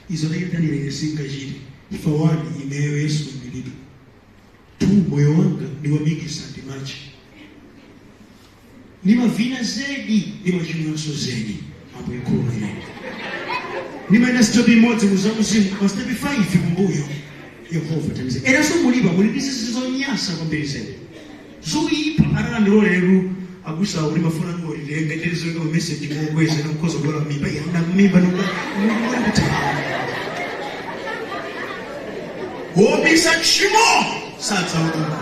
izo naye Danieli ine singachite. Ifa 1, ineyo Yesu ndilibe. 2, moyo wanga ndiwamikisa ndi machi, ndimavina zedi, ndimachimwanso zedi. Ambuye khululukireni. Ndimayenda step imodzi muzamuzimu, ma step 5 kumbuyo. Yehova thandize. Enanso mulipa muli ndi zizi zonyasa kwambiri zedi, zoyipa. Atalandiloleru akusawa kuti mafuna ngolitenga ndirizoika mameseji mokweza nakukhoza kulola mimba yanda mimba nokuthawa. Wobisa tchimo sadzaonana.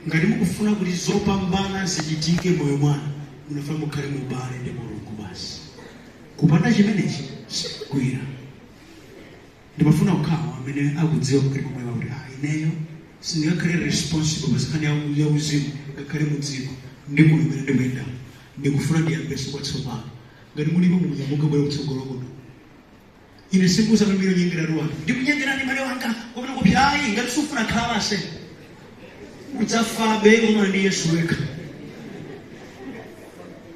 Ngati mukufuna kuti zopambana zichitike moyo mwanu, munafuna mukhale mubale ndi Mulungu basi. Kupanda chimenechi sikugwira. Ndimafuna kukhala amene akudziwa mkati mwa moyo kuti ineyo sindingakhale responsible pa nkhani ya uzimu, ngakhale mu dziko ndi moyo umene ndikuyendamo. Ndikufuna ndiyambenso kwatsopano. Ngati mulipo, munyamuka bwera kutsogolo kuno. Ine sikuza kwambiri nyengeratu wanu, ndikunyengerani m'bale wanga kapena kupya, ayi. Ngati sufuna, khala basi, udzafabe umana ndi Yesu wekha.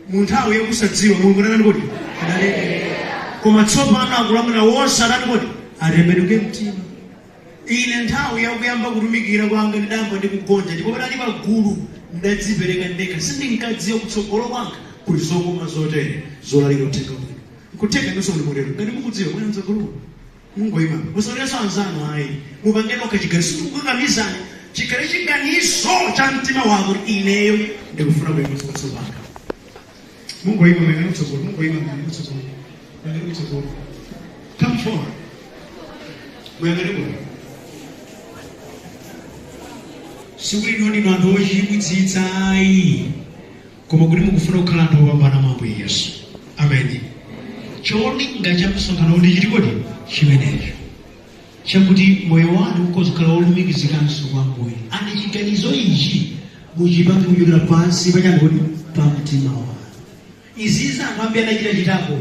Mu nthawi yakusadziwa Mulungu anatani kodi? Adalekera. Koma tsopano akulamulira wonse atani kodi? Atembenuke mtima. Ine nthawi yakuyamba kutumikira kwanga ndidayamba ndi kugonja, ndipo padali pa gulu ndadzipereka ndekha. Sindinkadziwa kutsogolo kwanga kuli zokoma zotere zolalira uthenga bwino. Kutheka inonso muli motero. Ngati mukudziwa, bwera mtsogolo, mungoyima. Musaonerenso anzanu, ayi, mupange nokha chiganizo. Sindikukakamizani. Chikhale chiganizo cha mtima wako kuti ineyo ndikufuna kuyamba kwatsopano. Mungoyima, muyang'ane kutsogolo. Mungoyima, muyang'ane kutsogolo, muyang'ane kutsogolo. Come forward, muyang'ane kuno. Sikuti ino ndinu anthu ochimwitsitsa, ayi, koma kuti mukufuna kukhala anthu opambana mwa Ambuye Yesu. Amen. Cholinga cha msonkhano ndi chiti kodi? Chimenecho, chakuti moyo wanu ukhoza kukhala wolumikizikanso kwa Ambuye. Ani chiganizo ichi muchipange kuchokera pansi pachani kodi? Pa mtima wanu. Izizi anthu ambiri anachita chitako.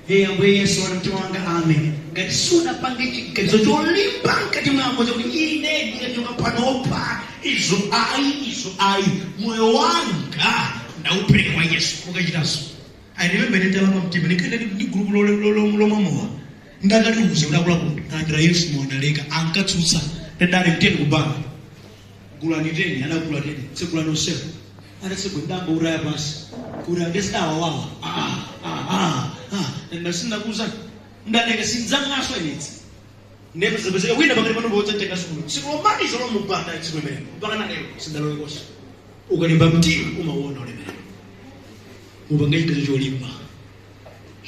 Hey, Ambuye Yesu wana mtima wanga, amen. Ngati sunapange chiganizo cholimba mkati mwako chakuti ine ndikachoka panopa, izo ayi, izo ayi, moyo wanga ndaupereka kwa Yesu, mukachitanso. I remember ndalapa mtima, ndikhale ndi gulupu lomwamowa, ndakaliuze kuti akuluakulu, ndalandira Yesu, mwandaleka. Ankatsutsa. Ndadale mteni kubala gulani 10, anagula 10, tsegulani onsewo. Atatsegula, ndamba uraya pansi kuti andesidawawawa. Ah, ah, ah, ah, ndasinakuza, ndaleka, sindzamwaso inetsi. Ndepezepezeka wina pakati pano podzatenga sukulu tsiku lomaliza lomubanda, tsiku limenelo mpaka na lero sindalowekonso. Ukalimba mtima umauona ulemerero. Mupange chiganizo cholimba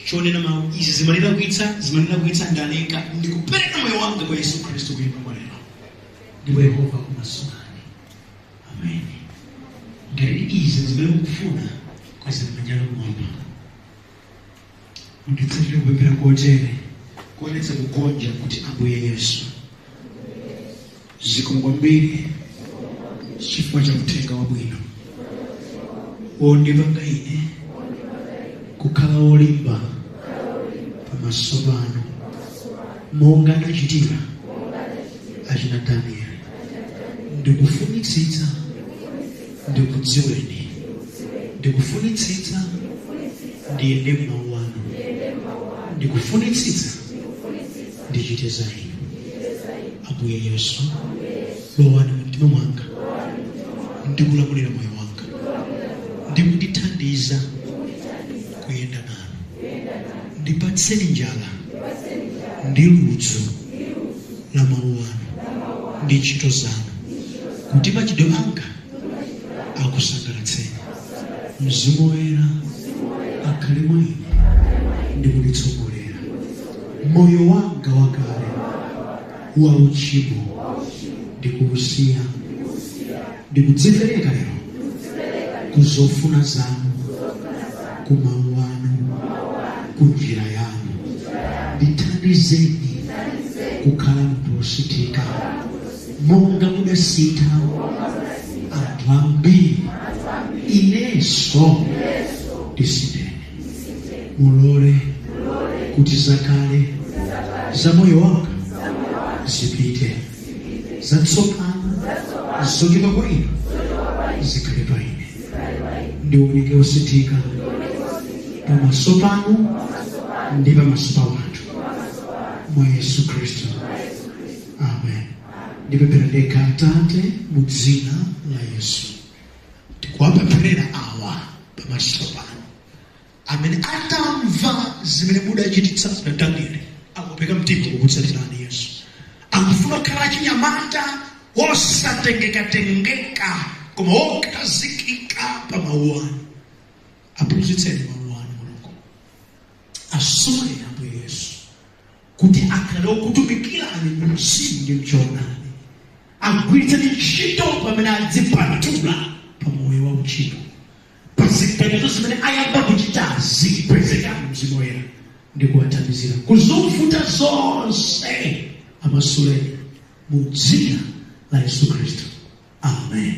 chonena mawu izi: zimandilakwitsa, zimandilakwitsa, ndaleka, ndikupereka moyo wanga kwa Yesu Khristu kuyimba kwa lero, ndipo Yehova akumasulani. Amen. Ngati izi zimene mukufuna, kwezani manja anu kumwamba, munditsatire kupemphera kotere kuonetsa kugonja kuti Ambuye Yesu, zikomo kwambiri chifukwa cha uthenga wabwino wondipanga ine kukhala wolimba pamaso panu monga anachitira achina Danieli. Ndikufunitsitsa ndikudziweni, ndikufunitsitsa ndiyende m'mawu anu, ndikufunitsitsa ndichite za inu. Ambuye Yesu, lowani mumtima mwanga ndikulamulira moyo wanga, ndikundithandiza kuyenda nanu. Ndipatseni njala ndi ludzu la mawu anu. Ndi ntchito zanu, kuti machitidwe anga akusangalatseni. Mzimu Woyera akhale mwa ine ndi kunditsogolera. Moyo wanga wakale wa uchimo ndikuusiya, ndikudzipereka lero kuzofuna zanu, ku mawu anu, ku njira yanu. Ndithandizeni kukhala munthu wosinthika monga mudasintha anthu ambiri, inenso ndisintheni. Mulole kuti zakale za moyo wanga zipite, zatsopano zochoka kwa inu zikhale pa ine. Ndioneke wosinthika pamaso panu ndi pamaso pa wanthu, mwa Yesu Khristu, amen. Ndipemphera ndekha. Atate, mu dzina la Yesu, tikuwapempherera awa pamaso panu amene atamva zimene mudachititsa na Danieli akupeka mtima kukutsatirani Yesu, akufuna kukhala achinyamata osatengekatengeka koma okhazikika pa mawu anu. Aphunzitseni mawu anu, Mulungu. Asuleni, Ambuye Yesu, kuti akhale okutumikirani mu mzimu ndi mchoonadi. Agwiritseni ntchito pamene adzipatula pa moyo wa uchimo, pa ziganizo zimene ayamba kuchitazi. Pezekani, Mzimu Woyera, ndi kuwathandizira kuzovuta zonse. Amasuleni mu dzina la Yesu Khristu, amen.